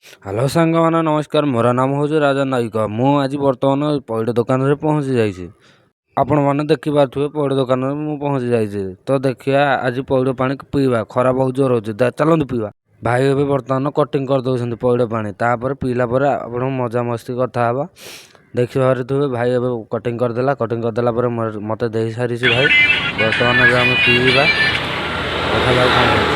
Hello ସାଙ୍ଗମାନେ, ନମସ୍କାର। ମୋର ନାମ ହେଉଛି ରାଜା ନାଇକ। ମୁଁ ଆଜି ବର୍ତ୍ତମାନ ପଇଡ଼ ଦୋକାନରେ ପହଞ୍ଚି ଯାଇଛି। ଆପଣମାନେ ଦେଖିପାରୁଥିବେ, ପଇଡ଼ ଦୋକାନରେ ମୁଁ ପହଞ୍ଚି ଯାଇଛି। ତ ଦେଖିବା, ଆଜି ପଇଡ଼ ପାଣି ପିଇବା। ଖରା ବହୁତ ଜୋର ହେଉଛି, ଚାଲନ୍ତୁ ପିଇବା। ଭାଇ ଏବେ ବର୍ତ୍ତମାନ କଟିଂ କରିଦେଉଛନ୍ତି ପଇଡ଼ ପାଣି। ତାପରେ ପିଇଲା ପରେ ଆପଣଙ୍କୁ ମଜାମସ୍ତି କଥା ହେବା। ଦେଖିପାରୁଥିବେ, ଭାଇ ଏବେ କଟିଂ କରିଦେଲା। କଟିଂ କରିଦେଲା ପରେ ମୋତେ ଦେଇସାରିଛି ଭାଇ। ବର୍ତ୍ତମାନ ଏବେ ଆମେ ପିଇବା, ଦେଖାଯାଉ କ'ଣ ହେଉଛି।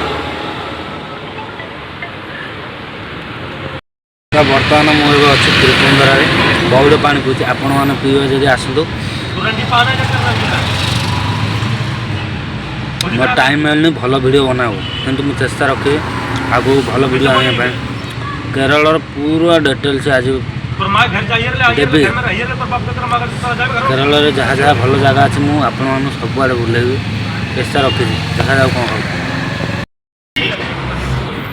ତ ବର୍ତ୍ତମାନ ମୁଁ ଏବେ ଅଛି ତ୍ରିପୁଣ୍ଡରାରେ, ପଇଡ଼ ପାଣି ପିଉଛି। ଆପଣମାନେ ପିଇବେ ଯଦି ଆସନ୍ତୁ। ମୋ ଟାଇମ୍ ମିଳୁନି ଭଲ ଭିଡ଼ିଓ ବନାଇବାକୁ, କିନ୍ତୁ ମୁଁ ଚେଷ୍ଟା ରଖିବି ଆଗକୁ ଭଲ ଭିଡ଼ିଓ ଆଣିବା ପାଇଁ। କେରଳର ପୁରା ଡିଟେଲ୍ସ ଆଜି ଦେବି। କେରଳରେ ଯାହା ଯାହା ଭଲ ଜାଗା ଅଛି, ମୁଁ ଆପଣମାନଙ୍କୁ ସବୁଆଡ଼େ ବୁଲେଇବି, ଚେଷ୍ଟା ରଖିଛି। ଦେଖାଯାଉ କ'ଣ ହେଉଛି।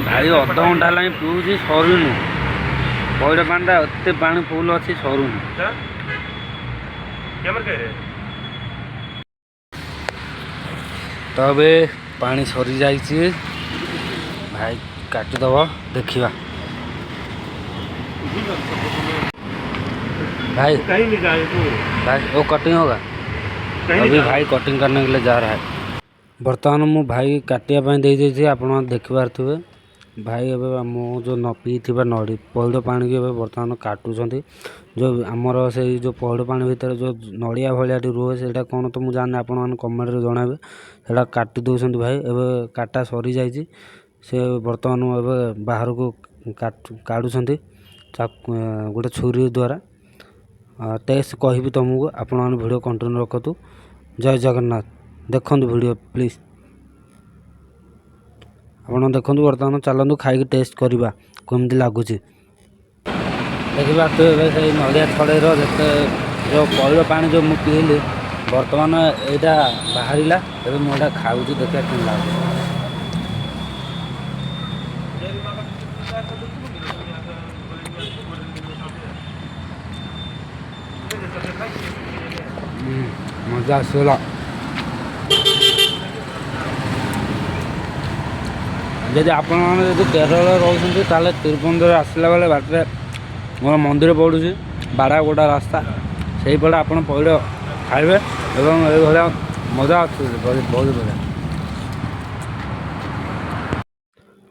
ଭାଇ ଅଧଘଣ୍ଟା ହେଲାଣି ପିଉଛି, ସରୁନି। ପଇଡ଼ ପାଣିଟା ଏତେ ପାଣି ଫୁଲ୍ ଅଛି, ସରୁନି। ତ ଏବେ ପାଣି ସରିଯାଇଛି, ଭାଇ କାଟିଦେବ, ଦେଖିବା। भाई कहीं नहीं जाए तो भाई, वो कटिंग होगा अभी। भाई कटिंग करने के लिए जा रहा है। ବର୍ତ୍ତମାନ ମୁଁ ଭାଇ କାଟିବା ପାଇଁ ଦେଇଦେଇଛି। ଆପଣ ଦେଖିପାରୁଥିବେ, ଭାଇ ଏବେ ମୁଁ ଯେଉଁ ନ ପିଇଥିବା ନଡ଼ି ପଇଡ଼ ପାଣିକି ଏବେ ବର୍ତ୍ତମାନ କାଟୁଛନ୍ତି। ଯେଉଁ ଆମର ସେଇ ଯେଉଁ ପଇଡ଼ ପାଣି ଭିତରେ ଯେଉଁ ନଡ଼ିଆ ଭଳିଆଟି ରୁହେ, ସେଇଟା କ'ଣ ତ ମୁଁ ଜାଣିନି, ଆପଣମାନେ କମେଣ୍ଟରେ ଜଣାଇବେ। ସେଇଟା କାଟି ଦେଉଛନ୍ତି ଭାଇ। ଏବେ କାଟା ସରିଯାଇଛି। ସେ ବର୍ତ୍ତମାନ ଏବେ ବାହାରକୁ କାଢ଼ୁଛନ୍ତି ଗୋଟେ ଛୁରୀ ଦ୍ୱାରା। ଟେଷ୍ଟ କହିବି ତୁମକୁ, ଆପଣମାନେ ଭିଡ଼ିଓ କଣ୍ଟିନ୍ୟୁ ରଖନ୍ତୁ। ଜୟ ଜଗନ୍ନାଥ। ଦେଖନ୍ତୁ ଭିଡ଼ିଓ ପ୍ଲିଜ୍। ଆପଣ ଦେଖନ୍ତୁ। ବର୍ତ୍ତମାନ ଚାଲନ୍ତୁ, ଖାଇକି ଟେଷ୍ଟ କରିବା କେମିତି ଲାଗୁଛି। ଦେଖିପାରୁଥିବେ, ଏବେ ସେଇ ନଡ଼ିଆ ଛଡ଼େଇର ଯେତେ ଯେଉଁ ପଇଡ଼ ପାଣି ଯେଉଁ ମୁଁ ପିଇଲି, ବର୍ତ୍ତମାନ ଏଇଟା ବାହାରିଲା। ଏବେ ମୁଁ ଏଇଟା ଖାଉଛି, ଦେଖିବା କେମିତି ଲାଗୁଛି। ମଜା ଆସିଗଲା। ଯଦି ଆପଣମାନେ ଯଦି କେରଳରେ ରହୁଛନ୍ତି, ତାହେଲେ ତିରୁପନ୍ଦରେ ଆସିଲା ବେଳେ ବାଟରେ ମୋର ମନ୍ଦିର ପଡ଼ୁଛି, ବାଡ଼ାଗୋଡ଼ା ରାସ୍ତା, ସେଇପଟେ ଆପଣ ପଇଡ଼ ଖାଇବେ ଏବଂ ଏଇଭଳିଆ ମଜା ଆସୁଛି, ବହୁତ ବଢ଼ିଆ।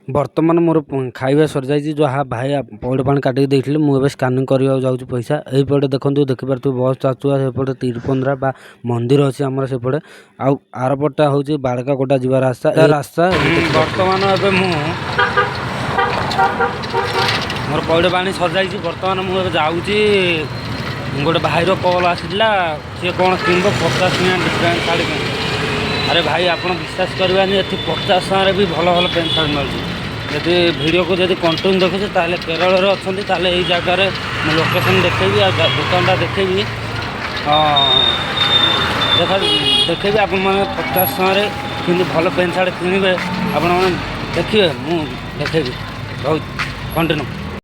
ବର୍ତ୍ତମାନ ମୋର ଖାଇବା ସରିଯାଇଛି। ଯାହା ଭାଇ ପଇଡ଼ ପାଣି କାଟିକି ଦେଇଥିଲେ, ମୁଁ ଏବେ ସ୍କାନିଂ କରିବାକୁ ଯାଉଛି ପଇସା। ଏଇପଟେ ଦେଖନ୍ତୁ, ଦେଖିପାରୁଥିବେ ବସ୍ ଯାଉଥିବା, ସେପଟେ ତିରୁପନ୍ଦ୍ରା ବା ମନ୍ଦିର ଅଛି ଆମର ସେପଟେ। ଆଉ ଆରପଟଟା ହେଉଛି ବାଡ଼କାକୋଟା ଯିବା ରାସ୍ତା, ଏ ରାସ୍ତା। ବର୍ତ୍ତମାନ ଏବେ ମୁଁ ମୋର ପଇଡ଼ ପାଣି ସରିଯାଇଛି। ବର୍ତ୍ତମାନ ମୁଁ ଏବେ ଯାଉଛି। ଗୋଟେ ଭାଇର କଲ୍ ଆସିଥିଲା, ସିଏ କ'ଣ କିଣିବ, 50 ଟଙ୍କା ପ୍ୟାଣ୍ଟ ସାର୍ଟ କିଣିବ। ଆରେ ଭାଇ, ଆପଣ ବିଶ୍ୱାସ କରିବାନି, ଏଠି 50 ଟଙ୍କାରେ ବି ଭଲ ଭଲ ପ୍ୟାଣ୍ଟ ସାର୍ଟ ମିଳୁଛି। ଯଦି ଭିଡ଼ିଓକୁ ଯଦି କଣ୍ଟିନ୍ୟୁ ଦେଖୁଛେ, ତାହେଲେ କେରଳରେ ଅଛନ୍ତି, ତାହେଲେ ଏଇ ଜାଗାରେ ମୁଁ ଲୋକେସନ୍ ଦେଖେଇବି ଆଉ ଦୋକାନଟା ଦେଖେଇବି, ଦେଖେଇବି। ଆପଣମାନେ 50 ଟଙ୍କାରେ କେମିତି ଭଲ ପ୍ୟାଣ୍ଟ ସାର୍ଟ କିଣିବେ, ଆପଣମାନେ ଦେଖିବେ, ମୁଁ ଦେଖେଇବି। ବହୁତ କଣ୍ଟିନ୍ୟୁ।